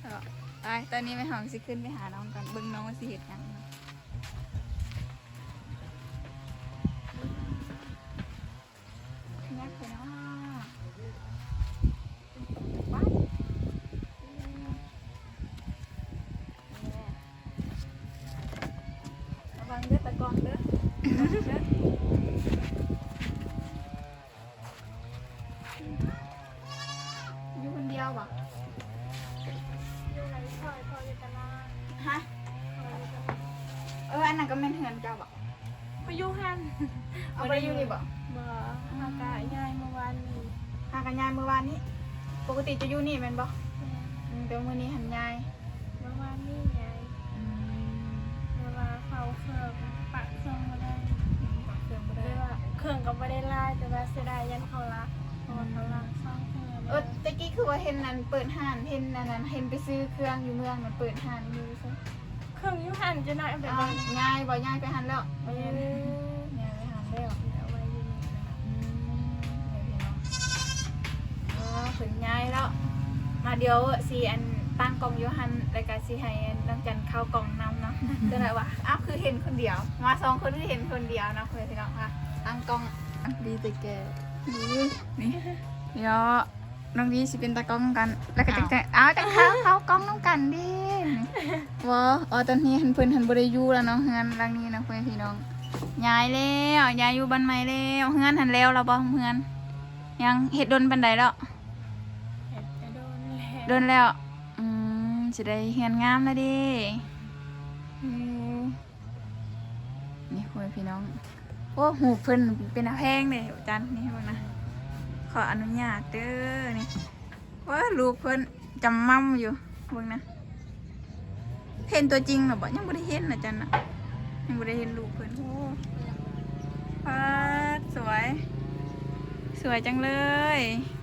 ໄປ ຕອນນີ້ແມ່ເຮົາຊິຂຶ້ນໄປຫານ້ອງກ່ອນ ເບິ່ງນ້ອງວ່າຊິເຮັດຫຍັງເນາະ. ຍັກເນາະ ໄປ ລະວັງເດີຕາກ້ອງເດີ ລະວັງເດີ. ຢູ່ຄົນດຽວບໍ່? ຢູ່ໃນຊອຍ ພໍ່ຢູ່ຕະຫຼາດ. ຮະ? ເອີ ອັນນັ້ນກໍແມ່ນເຮືອນເຈົ້າບໍ່? ຂ້ອຍຢູ່ຫັ້ນ. ເອົາ ບໍ່ໄດ້ຢູ່ນີ້ບໍ່? ບໍ່ ຫາກະຍ້າຍມື້ວານນີ້. ຫາກະຍ້າຍມື້ວານນີ້? ປົກກະຕິຈະຢູ່ນີ້ແມ່ນບໍ່? ແມ່ນ. ອືມ ແຕ່ມື້ນີ້ຫັ້ນຍ້າຍ. ເມື່ອວານນີ້ໄງ ອືມ ແບບວ່າເຝົ້າເຄື່ອງ ປະເຄື່ອງບໍ່ໄດ້ ອືມ ປະເຄື່ອງບໍ່ໄດ້ ແບບວ່າເຄື່ອງກໍບໍ່ໄດ້ຫຼາຍ ແຕ່ວ່າເສຍດາຍຢ້ານເຂົາລັກ ເພາະວ່າເຂົາລັກສອງເທື່ອແລ້ວ. ເອີ ແຕ່ກີ້ຄືວ່າເຫັນອັນເປີດຮ້ານ ເຫັນອັນນັ້ນ ເຫັນໄປຊື້ເຄື່ອງຢູ່ເມືອງນັ້ນ ເປີດຮ້ານຢູ່ໃສ? ເຄື່ອງຢູ່ຫັ້ນ ຈະໜ້ອຍເອົາໄປ ເອົ້າ ເບິ່ງ ຍ້າຍບໍ່? ຍ້າຍໄປຫັ້ນແລ້ວ? ແມ່ນ ເອີ ຍ້າຍໄປຫັ້ນແລ້ວ ເອົາໄວ້ຢູ່ນີ້ແຫຼະ. ອືມ ເອີ ເພິ່ນຍ້າຍແລ້ວ ມາດຽວຊິອັນຕັ້ງກ້ອງຢູ່ຫັ້ນ ແລ້ວກະຊິໃຫ້ນ້ອງຈັນເຂົ້າກ້ອງນຳເນາະ. ຈັ່ງໃດວະ ອ້າວ ຄືເຫັນຄົນດຽວ ມາສອງຄົນຄືເຫັນຄົນດຽວເນາະ ເພື່ອນພີ່ນ້ອງ ມາຕັ້ງກ້ອງ ອ່ະ ດີແຕ່ແກ ນີ້ ນີ້ ເນາະ. ນ້ອງດີຊິເປັນຕາກ້ອງນຳກັນ ແລ້ວກໍ ອ້າວ ຈັ່ງ ອ້າວ ຈັ່ງເຂົ້າ ເຂົ້າກ້ອງນຳກັນເດ້. ບໍ່ ອໍ ຕອນນີ້ຫັ້ນເພິ່ນຫັ້ນບໍ່ໄດ້ຢູ່ແລ້ວເນາະ ເຮືອນຫຼັງນີ້ນະ ເພື່ອນພີ່ນ້ອງ ຍ້າຍແລ້ວ ຍ້າຍຢູ່ບ້ານໃໝ່ແລ້ວ. ເຮືອນຫັ້ນແລ້ວລະບໍ່? ເຮືອນຍັງ ເຮັດດົນປານໃດແລ້ວ? ເຮັດແຕ່ດົນແລ້ວ ດົນແລ້ວ. ອືມ ຊິໄດ້ເຮືອນງາມແລ້ວເດ້. ເອີ ນີ້ ເພື່ອນພີ່ນ້ອງ ໂອ້ ຮູບເພິ່ນເປັນຕາແພງເດ້ ອາຈານ ນີ້ເບິ່ງນະ ຂໍອະນຸຍາດເດີ ນີ້. ໂອ້ຍ ລູກເພິ່ນຈຳໝ່ຳຢູ່ ເບິ່ງນະ. ເຫັນຕົວຈິງແລ້ວບໍ່? ຍັງບໍ່ໄດ້ເຫັນນະ ຈັນນະ ຍັງບໍ່ໄດ້ເຫັນລູກເພິ່ນ. ໂອ້ ປາດ ສວຍ ສວຍຈັງເລີຍ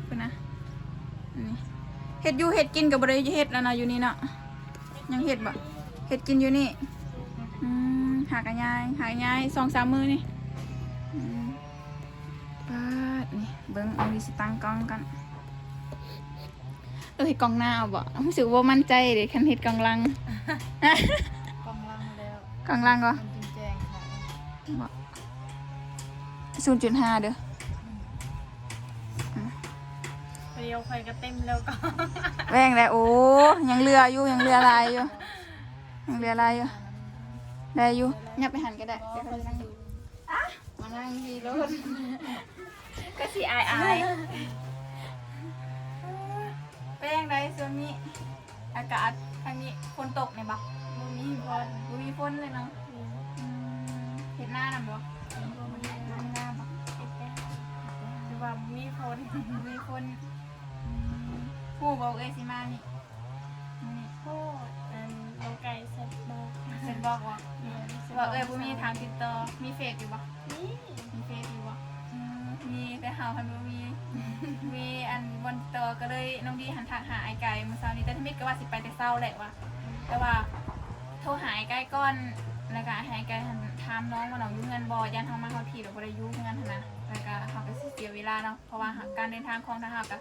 ພຸ້ນນະ. ນີ້ ເຮັດຢູ່ເຮັດກິນກໍບໍ່ໄດ້ເຮັດແລ້ວເນາະ ຢູ່ນີ້ເນາະ. ຍັງເຮັດບໍ່? ເຮັດກິນຢູ່ນີ້. ອືມ ຫາກະຍາຍ ຫາກະຍາຍສອງສາມມື້ນີ້. ອືມ ປາດ ນີ້ເບິ່ງ ເອົາ ຊິຕັ້ງກ້ອງກ່ອນ. ເອີ ເຮັດກ້ອງໜ້າເອົາບໍ່? ຮູ້ສຶກບໍ່ໝັ້ນໃຈເດ້ ຄັນເຮັດກ້ອງຫຼັງ. ກ້ອງຫຼັງແລ້ວ ກ້ອງຫຼັງບໍ່? ມັນຈຶ່ງແຈ້ງໄດ້ບໍ່? ສູນຈຸດຫ້າເດີ. ອືມ ດຽວຂ້ອຍກໍເຕັມແລ້ວກໍ ແວ່ງແລ້ວ. ໂອ້ ຍັງເຫຼືອຢູ່ ຍັງເຫຼືອຫຼາຍຢູ່ ຍັງເຫຼືອຫຼາຍຢູ່. ໄດ້ຢູ່ ຍັບໄປຫັ້ນກໍໄດ້ ດຽວຂ້ອຍຊິນັ່ງ. ອາ ມານັ່ງທີ່ລົດ ກໍຊິອາຍໆ. ເປັນຈັ່ງໃດຊ່ວງນີ້? ອາກາດທາງນີ້ຝົນຕົກແມ່ນບໍ່? ບໍ່ມີຝົນ ບໍ່ມີຝົນເລີຍເນາະ. ອືມ ອືມ ເຮັດນານຳບໍ່? ບໍ່ມີ ບໍ່ມີນາບໍ່? ເຮັດແຕ່ ແຕ່ວ່າບໍ່ມີຝົນ ບໍ່ມີຝົນ. ອືມ ຮູ້ບໍ່ເອື້ອຍຊິມານີ້ ມື້ນີ້? ໂອ້ ອັນ ນ້ອງໄກ່ແຊັດບອກ ແຊັດບອກບໍ່? ແມ່ນ ວ່າເອື້ອຍບໍ່ມີທາງຕິດຕໍ່ ມີເຟສຢູ່ບໍ່? ມີ ມີເຟສຢູ່ບໍ່? ອືມ ມີ ແຕ່ເຮົາຫັ້ນບໍ່ມີ ມີອັນບ່ອນຕິດຕໍ່ ກໍເລີຍນ້ອງດີຫັ້ນທັກຫາອ້າຍໄກ່ມື້ເຊົ້ານີ້ ແຕ່ທຳອິດກໍວ່າຊິໄປແຕ່ເຊົ້າແຫຼະວ່າ ແຕ່ວ່າໂທຫາອ້າຍໄກ່ກ່ອນ ແລ້ວກໍໃຫ້ອ້າຍໄກ່ຫັ້ນຖາມນ້ອງວ່ານ້ອງຢູ່ເຮືອນບໍ່ ຢ້ານເຮົາມາຮອດພີ້ແລ້ວບໍ່ໄດ້ຢູ່ເຮືອນຫັ້ນນະ ແລ້ວກໍເຮົາກໍຊິເສຍເວລາເນາະ ເພາະວ່າການເດີນທາງຂອງທາງເຮົາກໍ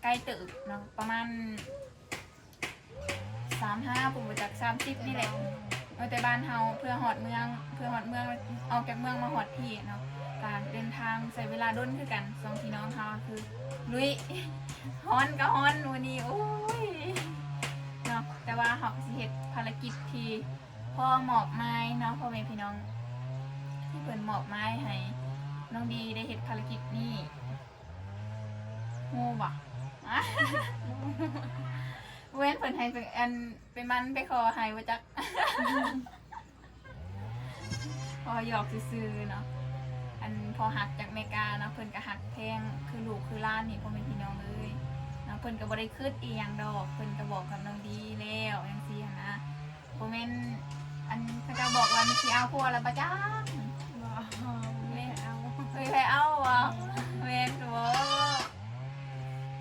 ໄກເຕີບເນາະ ປະມານ ສາມຫ້າ ບໍ່ຮູ້ຈັກ ສາມສິບນີ້ແຫຼະ ເອີ ແຕ່ບ້ານເຮົາເພື່ອຮອດເມືອງ ເພື່ອຮອດເມືອງ ອອກຈາກເມືອງມາຮອດພີ້ເນາະ ການເດີນທາງໃຊ້ເວລາດົນຄືກັນ. ສອງພີ່ນ້ອງເຮົາຄືລຸຍ ຮ້ອນກໍຮ້ອນມື້ນີ້ ໂອ້ຍເນາະ ແຕ່ວ່າເຮົາກໍຊິເຮັດພາລະກິດທີ່ພໍ່ມອບໝາຍເນາະ ພໍ່ແມ່ພີ່ນ້ອງ ທີ່ເພິ່ນມອບໝາຍໃຫ້ນ້ອງດີໄດ້ເຮັດພາລະກິດນີ້ ຮູ້ບໍ່? ບໍ່ແມ່ນເພິ່ນໃຫ້ໄປ ອັນ ໄປໝັ່ນໄປຂໍໃຫ້ບໍ່ຈັກ ພໍຫຍອກຊື່ໆເນາະ. ອັນພໍ່ຮັກຈາກເມກາເນາະ ເພິ່ນກໍຮັກແພງຄືລູກຄືຫຼານນີ້ ພໍ່ແມ່ພີ່ນ້ອງເອີຍເນາະ. ເພິ່ນກໍບໍ່ໄດ້ຄຶດອີ່ຫຍັງດອກ ເພິ່ນກໍບອກກັບນ້ອງດີແລ້ວຈັ່ງຊີ້ຫັ້ນນະ. ບໍ່ແມ່ນ ອັນ ເຂົາເຈົ້າບອກວ່າມັນຊິເອົາຜົວແລ້ວບໍ່ຈັກ. ບໍ່ ບໍ່ມີໃຜເອົາ ບໍ່ມີໃຜເອົາບໍ່? ແມ່ນ ແມ່ນບໍ່?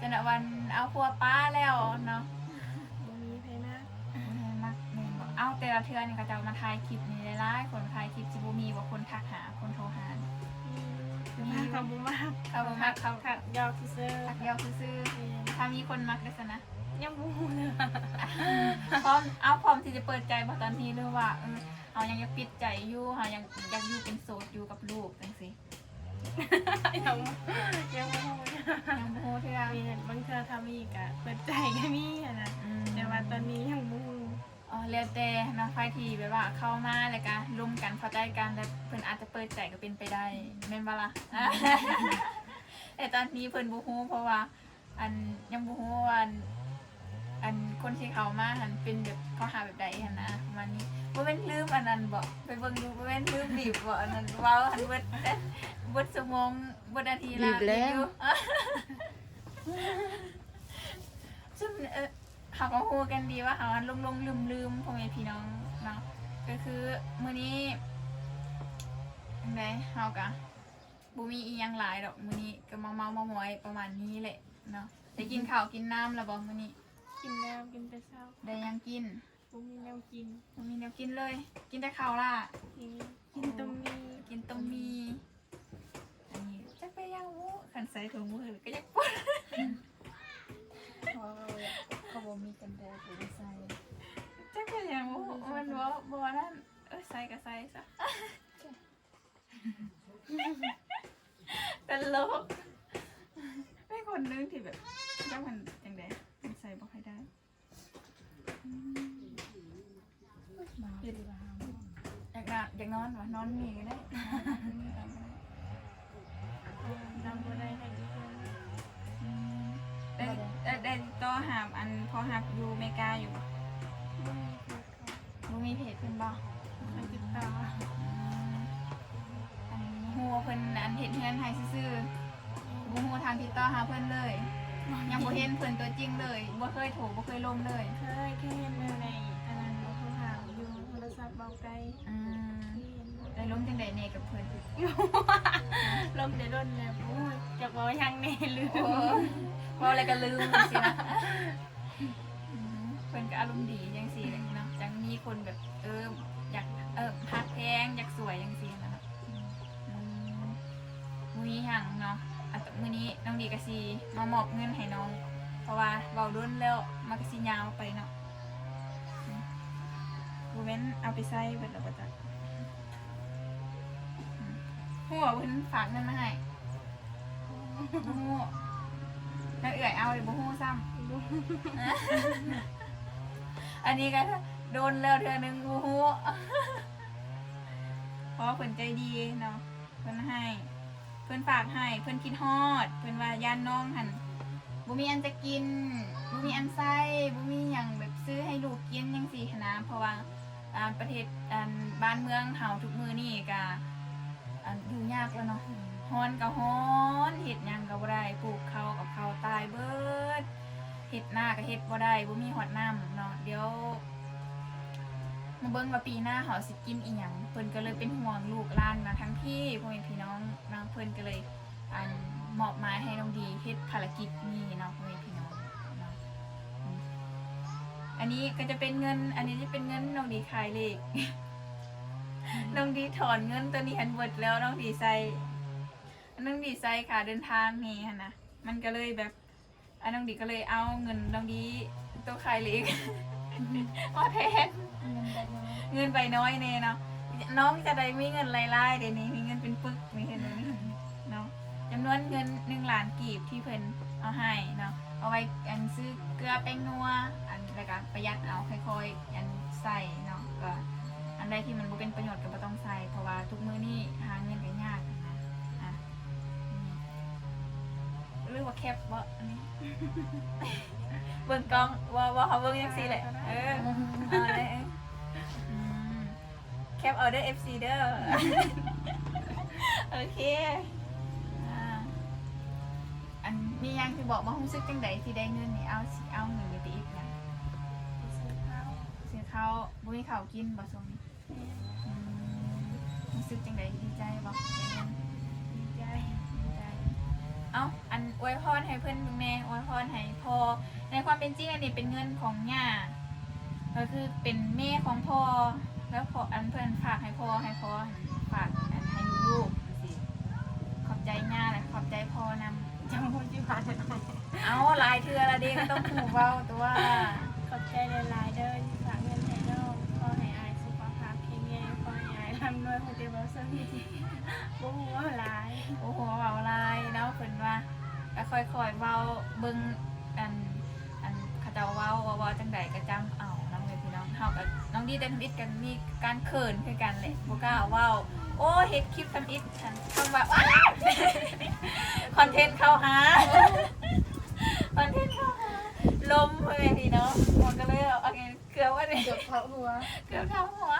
ຈົນວ່າເອົາຜົວປ້າແລ້ວເນາະ ບໍ່ມີໃຜມັກ ບໍ່ມີໃຜມັກ. ແມ່ນບໍ່? ເອົ້າ ແຕ່ລະເທື່ອນີ້ເຂົາເຈົ້າມາຖ່າຍຄລິບນີ້ຫຼາຍໆຄົນ ມາຖ່າຍຄລິບ ຊິບໍ່ມີບໍ່ຄົນທັກຫາ ຄົນໂທຫາ? ອືມ ມີ ແຕ່ວ່າເຂົາບໍ່ມັກ ເຂົາບໍ່ມັກ ເຂົາ ເຂົາທັກຫຍອກຊື່ໆ ທັກຫຍອກຊື່ໆ. ແມ່ນ ຖ້າມີຄົນມັກເດຊັ້ນນະ? ຍັງບໍ່ຮູ້ເລີຍ ພ້ອມ ເອົາ ພ້ອມທີ່ຈະເປີດໃຈບໍ່ຕອນນີ້ ຫຼືວ່າ ເອີ ເຮົາຍັງຢາກປິດໃຈຢູ່ ເຮົາຍັງຢາກຢູ່ເປັນໂສດຢູ່ກັບລູກຈັ່ງຊີ້? ຍັງ ຍັງບໍ່ຮູ້ ຍັງບໍ່ຮູ້ເທື່ອ. ແມ່ນ ບາງເທື່ອຖ້າມີກະເປີດໃຈກະມີຫັ້ນນະ ອືມ ແຕ່ວ່າຕອນນີ້ຍັງບໍ່ຮູ້. ອໍ ແລ້ວແຕ່ເນາະ ໃຜທີ່ແບບວ່າເຂົ້າມາແລ້ວກະລົມກັນ ເຂົ້າໃຈກັນ ແລ້ວເພິ່ນອາດຈະເປີດໃຈກະເປັນໄປໄດ້ ແມ່ນບໍ່ລະ? ແຕ່ຕອນນີ້ເພິ່ນບໍ່ຮູ້ ເພາະວ່າ ອັນ ຍັງບໍ່ຮູ້ວ່າ ອັນ ອັນຄົນທີ່ເຂົ້າມາຫັ້ນເປັນແບບ ເຂົ້າຫາແບບໃດຫັ້ນນະ ປະມານນີ້. ບໍ່ແມ່ນລືມອັນນັ້ນບໍ? ໄປເບິ່ງດູ ບໍ່ແມ່ນລືມບີບບໍ? ອັນນັ້ນເວົ້າຫັ້ນເບິດ ເບິດຊົ່ວໂມງ ເບິດນາທີລະ ບີບແລ້ວ ຢູ່ ເຊິ່ງ ເອີ ເຮົາກະຮູ້ກັນດີວ່າເຮົາຫຼົງໆລືມໆ ພໍ່ແມ່ພີ່ນ້ອງເນາະ. ກະຄືມື້ນີ້ ຈັ່ງໃດ ເຮົາກະ ບໍ່ມີອີ່ຫຍັງຫຼາຍດອກ ມື້ນີ້ກະເມົາໆມອຍໆປະມານນີ້ແຫຼະເນາະ. ໄດ້ກິນເຂົ້າກິນນ້ຳແລ້ວບໍ່ມື້ນີ້? ກິນແລ້ວ ກິນແຕ່ເຊົ້າ. ໄດ້ຫຍັງກິນ? ບໍ່ມີແນວກິນ. ບໍ່ມີແນວກິນເລີຍ ກິນແຕ່ເຂົ້າລະ? ກິນ ກິນຕົ້ມໝີ່ ກິນຕົ້ມໝີ່. ອັນນີ້ຈັກເປັນຫຍັງບໍ່ ຄັນໃສ່ຖົງມືກະຢາກປົດ ເພາະວ່າເຂົາບໍ່ມີກັນແດດ ກະໄດ້ໃສ່. ຈັກເປັນຫຍັງບໍ່ ມັນບໍ່ ບໍ່ອັນນັ້ນ ເອີ ໃສ່ກະໃສ່ຊະ. ຕະຫຼົກ ເປັນຄົນໜຶ່ງທີ່ແບບ ຈັກມັນຈັ່ງໃດ ມັນໃສ່ບໍ່ຄ່ອຍໄດ້. ຢາກນອນ ຢາກນອນຫວາ? ນອນນີ້ກະໄດ້ ນອນນີ້ກະໄດ້. ນອນບໍ່ໄດ້ໃຫ້ອີ່ເພິ່ນ. ອືມ ໄດ້ ໄດ້ຕິດຕໍ່ຫາ ອັນ ພໍຮັບຢູ່ເມກາຢູ່ບໍ່? ບໍ່ມີເພິ່ນ ບໍ່ມີເພຈເພິ່ນບໍ່? ບໍ່ເຄີຍຕິດຕໍ່. ອືມ ອັນ ຮູ້ວ່າເພິ່ນ ອັນ ເຮັດເຮືອນໃຫ້ຊື່ໆ ບໍ່ຮູ້ທາງຕິດຕໍ່ຫາເພິ່ນເລີຍ. ຍັງບໍ່ເຫັນເພິ່ນຕົວຈິງເລີຍ ບໍ່ເຄີຍໂທ ບໍ່ເຄີຍລົມເລີຍ. ເຄີຍ ເຄີຍເຫັນຢູ່ໃນ ອັນນັ້ນ ໂທຫາຢູ່ໂທລະສັບເວົ້າໄກ. ອືມ ໄດ້ລົມຈັ່ງໃດແດ່ກັບເພິ່ນ? ລົມແຕ່ດົນແລ້ວ ບໍ່ຮູ້ຈັກເວົ້າຫຍັງແດ່ ລືມ. ໂອ້ ເວົ້າແລ້ວກະລືມຈັ່ງຊີ້ນະ. ອືມ ເພິ່ນກະອາລົມດີຈັ່ງຊີ້ແຫຼະເນາະ ຈັ່ງມີຄົນແບບ ເອີ ຢາກ ເອີ ຮັກແພງ ຢາກສວຍຈັ່ງຊີ້ຫັ້ນນະ. ອືມ ບໍ່ມີຫຍັງເນາະ ອາ ມື້ນີ້ນ້ອງດີກະຊິມາມອບເງິນໃຫ້ນ້ອງ ເພາະວ່າເວົ້າດົນແລ້ວ ມັນກະຊິຍາວໄປເນາະ. ອືມ ບໍ່ແມ່ນເອົາໄປໃຊ້ເບິດແລ້ວບໍ່ຈັກ. ອືມ ຮູ້ວ່າເພິ່ນຝາກເງິນມາໃຫ້? ບໍ່ຮູ້. ທາງເອື້ອຍເອົານີ້ບໍ່ຮູ້ຊ້ຳ. ອັນນີ້ກະດົນແລ້ວເທື່ອໜຶ່ງ ບໍ່ຮູ້ ເພາະວ່າເພິ່ນໃຈດີເນາະ ເພິ່ນໃຫ້ ເພິ່ນຝາກໃຫ້ ເພິ່ນຄິດຮອດ ເພິ່ນວ່າຢ້ານນ້ອງຫັ້ນບໍ່ມີອັນຈະກິນ ບໍ່ມີອັນໃຊ້ ບໍ່ມີຫຍັງແບບຊື້ໃຫ້ລູກກິນຈັ່ງຊີ້ຫັ້ນນະ ເພາະວ່າ ອ່າ ປະເທດ ອັນ ບ້ານເມືອງເຮົາທຸກມື້ນີ້ກະ ອັນ ຢູ່ຍາກແລ້ວເນາະ ຮ້ອນກະຮ້ອນ ເຮັດຫຍັງກະບໍ່ໄດ້ ປູກເຂົ້າກະເຂົ້າຕາຍເບິດ ເຮັດນາກະເຮັດບໍ່ໄດ້ ບໍ່ມີຮອດນ້ຳເນາະ. ດຽວມາເບິ່ງວ່າປີໜ້າເຮົາຊິກິນອີ່ຫຍັງ ເພິ່ນກະເລີຍເປັນຫ່ວງລູກຫຼານນະ ທັງພີ່ ພໍ່ແມ່ພີ່ນ້ອງເນາະ ເພິ່ນກະເລີຍ ອັນ ມອບໝາຍໃຫ້ນ້ອງດີເຮັດພາລະກິດນີ້ເນາະ ພໍ່ແມ່ພີ່ນ້ອງເນາະ. ອືມ ອັນນີ້ກະຈະເປັນເງິນ ອັນນີ້ຈະເປັນເງິນນ້ອງດີຂາຍເລກ ນ້ອງດີຖອນເງິນໂຕນີ້ຫັ້ນເບິດແລ້ວ ນ້ອງດີໃຊ້ ນ້ອງດີໃຊ້ຄ່າເດີນທາງແດ່ຫັ້ນນະ ມັນກະເລີຍແບບ ອັນ ນ້ອງດີກະເລີຍເອົາເງິນນ້ອງດີໂຕຂາຍເລກມາແທນ ເງິນໃບນ້ອຍ ເງິນໃບນ້ອຍແດ່ເນາະ. ນ້ອງຈະໄດ້ມີເງິນຫຼາຍໆເດນີ້ ມີເງິນເປັນປຶກນີ້ ເຫັນບໍ່ນີ້ເນາະ. ຈຳນວນເງິນໜຶ່ງລ້ານກີບທີ່ເພິ່ນເອົາໃຫ້ເນາະ ເອົາໄວ້ ອັນ ຊື້ເກືອແປ້ງນົວ ອັນ ແລ້ວກະປະຢັດເອົາ ຄ່ອຍໆ ອັນ ໃຊ້ເນາະ. ກະອັນໃດທີ່ມັນບໍ່ເປັນປະໂຫຍດກະບໍ່ຕ້ອງໃຊ້ ເພາະວ່າທຸກມື້ນີ້ຫາເງິນກະຍາກນະ. ອ່ະ ຫຼືວ່າແຄບບໍ່ອັນນີ້? ເບິ່ງກ້ອງ ບໍ່ ບໍ່ ເຮົາເບິ່ງຈັ່ງຊີ້ແຫຼະ. ເອີ ເອົາເລີຍ ອືມ ແຄບເອົາເດີ ເອັຟຊີ ເດີ. ໂອເຄ ອ່າ ອັນ ມີຫຍັງຊິບອກບໍ່? ຮູ້ສຶກຈັ່ງໃດທີ່ໄດ້ເງິນນີ້? ເອົາ ຊິເອົາເງິນນີ້ໄປເຮັດຫຍັງ? ຊື້ເຂົ້າ ຊື້ເຂົ້າ. ບໍ່ມີເຂົ້າກິນບໍ່ຊ່ວງນີ້? ອືມ ຮູ້ສຶກຈັ່ງໃດ? ດີໃຈບໍ່? ດີໃຈ ດີໃຈ. ເອົ້າ ອັນ ອວຍພອນໃຫ້ເພິ່ນແດ່ ອວຍພອນໃຫ້ພໍ່. ໃນຄວາມເປັນຈິງ ອັນນີ້ເປັນເງິນຂອງຍ່າ ກະຄືເປັນແມ່ຂອງພໍ່ ແລ້ວພໍ່ ອັນ ເພິ່ນຝາກໃຫ້ພໍ່ ໃຫ້ພໍ່ຫັ້ນຝາກ ອັນ ໃຫ້ລູກໆ ຈັ່ງຊີ້. ຂອບໃຈຍ່າ ແລະ ຂອບໃຈພໍ່ນຳ. ຈຳບໍ່ໄດ້ວ່າ. ເອົ້າ ຫຼາຍເທື່ອລະເດ ກະຕ້ອງຮູ້ເວົ້າຕົວະ. ຂອບໃຈຫຼາຍໆ. ບໍ່ຮູ້ເວົ້າຫຼາຍ ບໍ່ຮູ້ເວົ້າຫຼາຍເນາະ ເພິ່ນວ່າ ກໍຄ່ອຍໆເວົ້າເບິ່ງ ອັນ ອັນເຂົາເຈົ້າເວົ້າ ວ່າເວົ້າຈັ່ງໃດກໍຈຳເອົານຳເລີຍພີ່ນ້ອງ. ເຮົາກໍ ນ້ອງດີແຕ່ທຳອິດກໍມີການເຂີນຄືກັນແຫຼະ ບໍ່ກ້າເວົ້າ. ໂອ້ ເຮັດຄລິບທຳອິດ ອັນ ຄຳວ່າ ອ້າ ຄອນເທັນເຂົ້າຫາ ຄອນເທັນເຂົ້າຫາ ລົມ ພໍ່ແມ່ພີ່ນ້ອງ. ມັນກໍເລີຍເອົາ ເອົາເກືອບອັນນີ້ ເກືອບເຂົ້າຫົວ ເກືອບເຂົ້າຫົວ.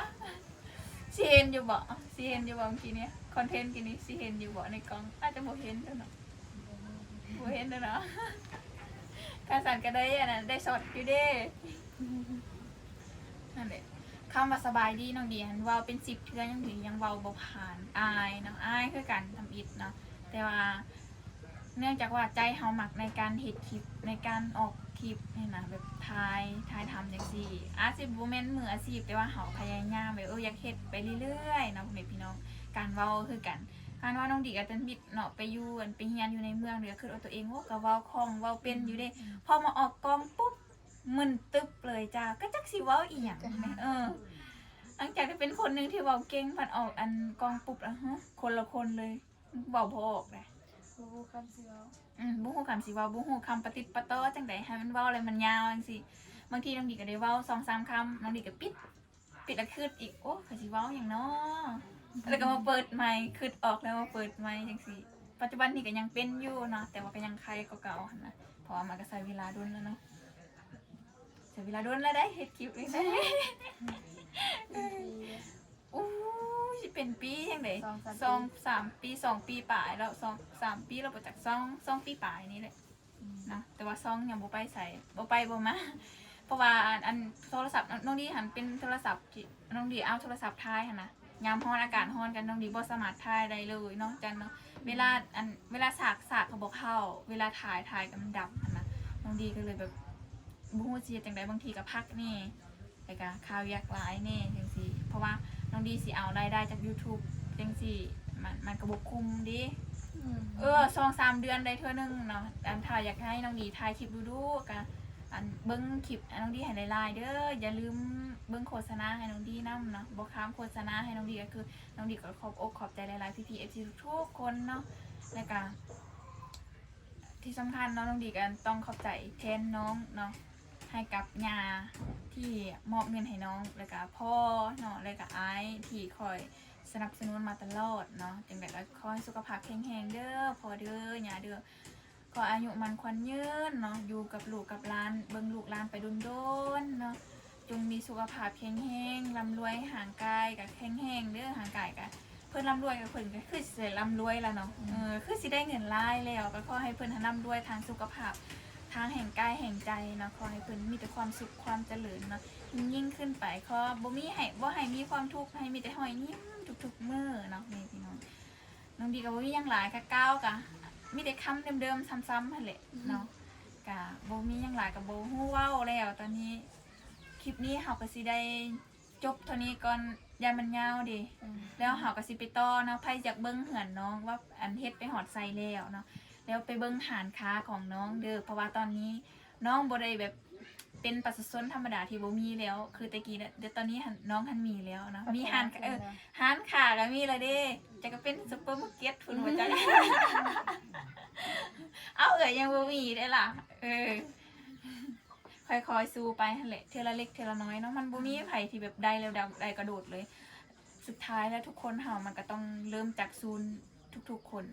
ຊິເຫັນຢູ່ບໍ່? ຊິເຫັນຢູ່ບໍ່ມື້ກີ້ນີ້? ຄອນເທັນກີ້ນີ້ຊິເຫັນຢູ່ບໍ່ໃນກ້ອງ? ອາດຈະບໍ່ເຫັນເດີເນາະ ບໍ່ເຫັນເດີເນາະ. ຄັນຊັ້ນກໍໄດ້ອັນນັ້ນ ໄດ້ຊັອດຢູ່ເດ້. ນັ້ນແຫຼະ ຄຳວ່າສະບາຍດີ ນ້ອງດີຫັ້ນເວົ້າເປັນສິບເທື່ອ ຍັງດີ ຍັງເວົ້າບໍ່ຜ່ານ ອາຍເນາະ ອາຍຄືກັນທຳອິດເນາະ. ແຕ່ວ່າ ເນື່ອງຈາກວ່າໃຈເຮົາມັກໃນການເຮັດຄລິບ ໃນການອອກຄລິບຫັ້ນນະ ແບບຖ່າຍ ຖ່າຍທຳຈັ່ງຊີ້. ອາດຊິບໍ່ແມ່ນມືອາຊີບ ແຕ່ວ່າເຮົາພະຍາຍາມແບບ ເອີ ຢາກເຮັດໄປເລື້ອຍໆເນາະ ພໍ່ແມ່ພີ່ນ້ອງ. ການເວົ້າກໍຄືກັນ ການເວົ້າ ນ້ອງດີກໍຈະມິດເນາະ ໄປຢູ່ ອັນ ໄປຮຽນຢູ່ໃນເມືອງ ກໍຄິດວ່າຕົວເອງ ໂອ້ ກໍເວົ້າຄ່ອງ ເວົ້າເປັນຢູ່ເດ້. ອືມ ພໍມາອອກກ້ອງປຸບ ມຶນຕຶບເລີຍຈ້າ ກໍຈັກຊິເວົ້າອີ່ຫຍັງ. ເອີ ຫຼັງຈາກທີ່ເປັນຄົນໜຶ່ງທີ່ເວົ້າເກັ່ງ ພັດອອກ ອັນ ກ້ອງປຸບ ອະ ຄົນລະຄົນເລີຍ. ເວົ້າບໍ່ອອກເດ້ ບໍ່ຮູ້ຄຳຊິເວົ້າ. ອືມ ບໍ່ຮູ້ຄຳຊິເວົ້າ ບໍ່ຮູ້ຄຳປະຕິດປະຕໍ່ຈັ່ງໃດ ໃຫ້ມັນເວົ້າແລ້ວມັນຍາວຈັ່ງຊີ້. ບາງທີນ້ອງດີກໍໄດ້ເວົ້າສອງສາມຄຳ ນ້ອງດີກໍປິດ ປິດແລ້ວຄິດອີກ ໂອ້ ຂ້ອຍຊິເວົ້າຫຍັງນໍ? ແລ້ວກໍມາເປີດໃໝ່ ຄິດອອກແລ້ວມາເປີດໃໝ່ຈັ່ງຊີ້. ປັດຈຸບັນນີ້ກໍຍັງເປັນຢູ່ເນາະ ແຕ່ວ່າກໍຍັງໄຄກວ່າເກົ່າຫັ້ນນະ ເພາະວ່າມັນກໍໃຊ້ເວລາດົນແລ້ວເນາະ. ໃຊ້ເວລາດົນແລ້ວເດ້ ເຮັດຄລິບນີ້ ໂອ້ຍ ຊິເປັນປີຫຍັງເດ ສອງສາມປີ ສອງສາມປີ ສອງປີປາຍແລ້ວ ສອງສາມປີແລ້ວບໍ່ຈັກ ສອງ ສອງປີປາຍນີ້ແຫຼະ ອືມ ນະ. ແຕ່ວ່າຊ່ອງຍັງບໍ່ໄປໃສ ບໍ່ໄປບໍ່ມາ ເພາະວ່າ ອັນ ອັນໂທລະສັບນ້ອງດີຫັ້ນ ເປັນໂທລະສັບທີ່ນ້ອງດີເອົາໂທລະສັບຖ່າຍຫັ້ນນະ. ຍາມຮ້ອນ ອາກາດຮ້ອນກັນ ນ້ອງດີບໍ່ສາມາດຖ່າຍໄດ້ເລີຍເນາະ ຈັນເນາະ. ເວລາ ອັນ ເວລາສາກ ສາກກໍບໍ່ເຂົ້າ ເວລາຖ່າຍ ຖ່າຍກໍມັນດັບຫັ້ນນະ. ນ້ອງດີກໍເລີຍແບບ ບໍ່ຮູ້ຊິເຮັດຈັ່ງໃດ ບາງທີກໍພັກແດ່ ແລ້ວກໍຄາວຽກຫຼາຍແດ່ຈັ່ງຊີ້ ເພາະວ່ານ້ອງດີຊິເອົາລາຍໄດ້ຈາກຢູທູບຈັ່ງຊີ້ ມັນ ມັນກໍບໍ່ຄຸ້ມເດ້. ອືມ ເອີ ສອງສາມເດືອນໄດ້ເທື່ອໜຶ່ງເນາະ. ອັນ ຖ້າຢາກໃຫ້ນ້ອງດີຖ່າຍຄລິບດຸໆ ກໍ ອັນ ເບິ່ງຄລິບນ້ອງດີໃຫ້ຫຼາຍໆເດີ ຢ່າລືມເບິ່ງໂຄສະນາໃຫ້ນ້ອງດີນຳເນາະ. ບໍ່ຂ້າມໂຄສະນາໃຫ້ນ້ອງດີ ກໍຄືນ້ອງດີກໍຂອບອົກຂອບໃຈຫຼາຍໆ ພີ່ໆ ເອັຟຊີ ທຸກໆຄົນເນາະ. ແລ້ວກໍ ທີ່ສຳຄັນເນາະ ນ້ອງດີກໍຕ້ອງຂອບໃຈແທນນ້ອງເນາະ ໃຫ້ກັບຍ່າທີ່ມອບເງິນໃຫ້ນ້ອງ ແລ້ວກໍພໍ່ເນາະ ແລ້ວກໍອ້າຍທີ່ຄອຍສະໜັບສະໜູນມາຕະຫຼອດເນາະ. ຈັ່ງໃດກໍຂໍໃຫ້ສຸຂະພາບແຂງແຮງເດີພໍ່ເດີ ຍ່າເດີ ຂໍອາຍຸໝັ້ນຂວັນຍືນເນາະ ຢູ່ກັບລູກກັບຫຼານ ເບິ່ງລູກຫຼານໄປດົນໆເນາະ. ຈົ່ງມີສຸຂະພາບແຂງແຮງ ລ່ຳລວຍ ຮ່າງກາຍກໍແຂງແຮງເດີ ຮ່າງກາຍກໍ ເພິ່ນລ່ຳລວຍກໍເພິ່ນກໍຄືຊິໄດ້ລ່ຳລວຍລະເນາະ ເອີ ຄືຊິໄດ້ເງິນຫຼາຍແລ້ວ ກໍຂໍໃຫ້ເພິ່ນຫັ້ນລ່ຳລວຍທາງສຸຂະພາບ ທາງແຮງກາຍແຮງໃຈເນາະ. ຂໍໃຫ້ເພິ່ນມີແຕ່ຄວາມສຸກຄວາມຈະເລີນເນາະ ຍິ່ງໆຂຶ້ນໄປ. ຂໍບໍ່ມີໃຫ້ ບໍ່ໃຫ້ມີຄວາມທຸກ ໃຫ້ມີແຕ່ຮອຍຍິ້ມທຸກໆມື້ເນາະ ແມ່ພີ່ນ້ອງ. ນ້ອງດີກໍບໍ່ມີຫຍັງຫຼາຍ ກະກ່າວກະມີແຕ່ຄຳເດີມໆຊ້ຳໆຫັ້ນແຫຼະເນາະ ກະບໍ່ມີຫຍັງຫຼາຍ ກະບໍ່ຮູ້ເວົ້າແລ້ວ. ຕອນນີ້ຄລິບນີ້ເຮົາກໍຊິໄດ້ ຈົບເທົ່ານີ້ກ່ອນ ຢ້ານມັນຍາວເດ ອືມ ແລ້ວເຮົາກໍຊິໄປຕໍ່ເນາະ. ໃຜຢາກເບິ່ງເຮືອນນ້ອງວ່າ ອັນ ເຮັດໄປຮອດໃສແລ້ວເນາະ ແລ້ວໄປເບິ່ງຮ້ານຄ້າຂອງນ້ອງເດີ ເພາະວ່າຕອນນີ້ນ້ອງບໍ່ໄດ້ແບບເປັນປະຊາຊົນທຳມະດາທີ່ບໍ່ມີແລ້ວ ຄືແຕ່ກີ້ນະ. ແຕ່ຕອນນີ້ຫັ້ນ ນ້ອງຫັ້ນມີແລ້ວເນາະ ມີຮ້ານ ເອີ ຮ້ານຄ້າກໍມີແລ້ວເດ ຈັກກໍເປັນຊຸບເປີມາເກັດພຸ້ນ ອືມ ບໍ່ຈັກ. ເອົ້າ ເອື້ອຍຍັງບໍ່ມີເດ້ລະ ເອີ. ຄ່ອຍໆສູ້ໄປຫັ້ນແຫຼະ ເທື່ອລະເລັກເທື່ອລະນ້ອຍເນາະ ມັນບໍ່ມີໃຜທີ່ແບບໄດ້ແລ້ວໄດ້ກະໂດດເລີຍ. ສຸດທ້າຍແລ້ວທຸກຄົນເຮົາມັນກໍຕ້ອງເລີ່ມຈາກສູນທຸກໆຄົນ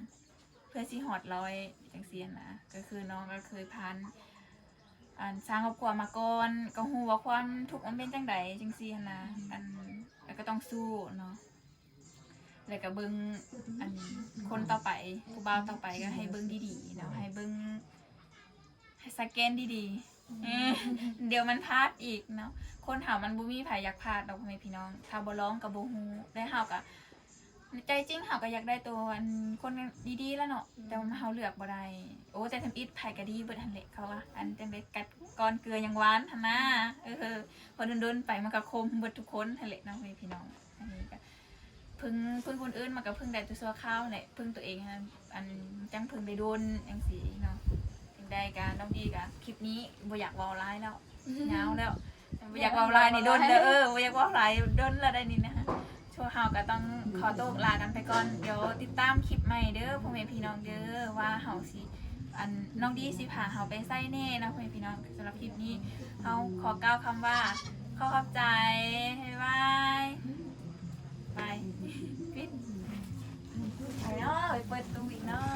ເພື່ອຊິຮອດຮ້ອຍ ຈັ່ງຊີ້ຫັ້ນນະ. ກໍຄືນ້ອງກໍເຄີຍຜ່ານ ອັນ ສ້າງຄອບຄົວມາກ່ອນ ກໍຮູ້ວ່າຄວາມທຸກມັນເປັນຈັ່ງໃດ ຈັ່ງຊີ້ຫັ້ນນະ ອືມ ອັນ ແລ້ວກໍຕ້ອງສູ້ເນາະ. ແລ້ວກໍເບິ່ງ ອັນ ຄົນຕໍ່ໄປ ຜູ້ບ່າວຕໍ່ໄປກໍໃຫ້ເບິ່ງດີໆເນາະ ໃຫ້ເບິ່ງ ໃຫ້ສະແກນດີໆ ອືມ ເອີ ດຽວມັນພາດອີກເນາະ. ຄົນເຮົາມັນບໍ່ມີໃຜຢາກພາດດອກ ພໍ່ແມ່ພີ່ນ້ອງ ຖ້າບໍ່ລອງກໍບໍ່ຮູ້. ແລະເຮົາກໍ ໃນໃຈຈິງເຮົາກໍຢາກໄດ້ໂຕ ອັນ ຄົນດີໆລະເນາະ ອືມ ແຕ່ວ່າເຮົາເລືອກບໍ່ໄດ້. ໂອ້ ແຕ່ທຳອິດໃຜກໍດີເບິດຫັ້ນແຫຼະ ເຂົາວ່າ ອັນ ຈັ່ງໃດກັດກ່ອນເກືອຍັງຫວານຫັ້ນນາ ອືມ ເອີ ພໍດົນໆໄປມັນກໍຄົມເບິດທຸກຄົນຫັ້ນແຫຼະເນາະ ພໍ່ແມ່ພີ່ນ້ອງ. ອັນນີ້ກໍ ເພິ່ງ ເພິ່ງຄົນອື່ນມັນກໍເພິ່ງໄດ້ແຕ່ຊົ່ວຄາວແຫຼະ ເພິ່ງຕົວເອງຫັ້ນ ອັນ ຈັ່ງເພິ່ງໄດ້ດົນຈັ່ງຊີ້ເນາະ. ຈັ່ງໃດກໍນ້ອງດີກໍຄລິບນີ້ບໍ່ຢາກເວົ້າຫຼາຍແລ້ວ ຍາວແລ້ວ ບໍ່ຢາກເວົ້າຫຼາຍນີ້ດົນແລ້ວ ເອີ ບໍ່ຢາກເວົ້າຫຼາຍດົນແລ້ວໄດ໋ນີ້ນະ. ພວກເຮົາກໍຕ້ອງຂໍໂຕລາກັນໄປກ່ອນ. ດຽວຕິດຕາມຄລິບໃໝ່ເດີພໍ່ແມ່ພີ່ນ້ອງເດີ ວ່າເຮົາຊິ ອັນ ນ້ອງດີຊິພາເຮົາໄປໃສແດ່ເນາະພໍ່ແມ່ພີ່ນ້ອງ. ສຳລັບຄລິບນີ້ເຮົາຂໍກ່າວຄຳວ່າ ຂໍຂອບໃຈ. ບາຍບາຍ. ໄປ ປິດ. ໄປເນາະ ໄປເປີດຕູ້ອີກເນາະ.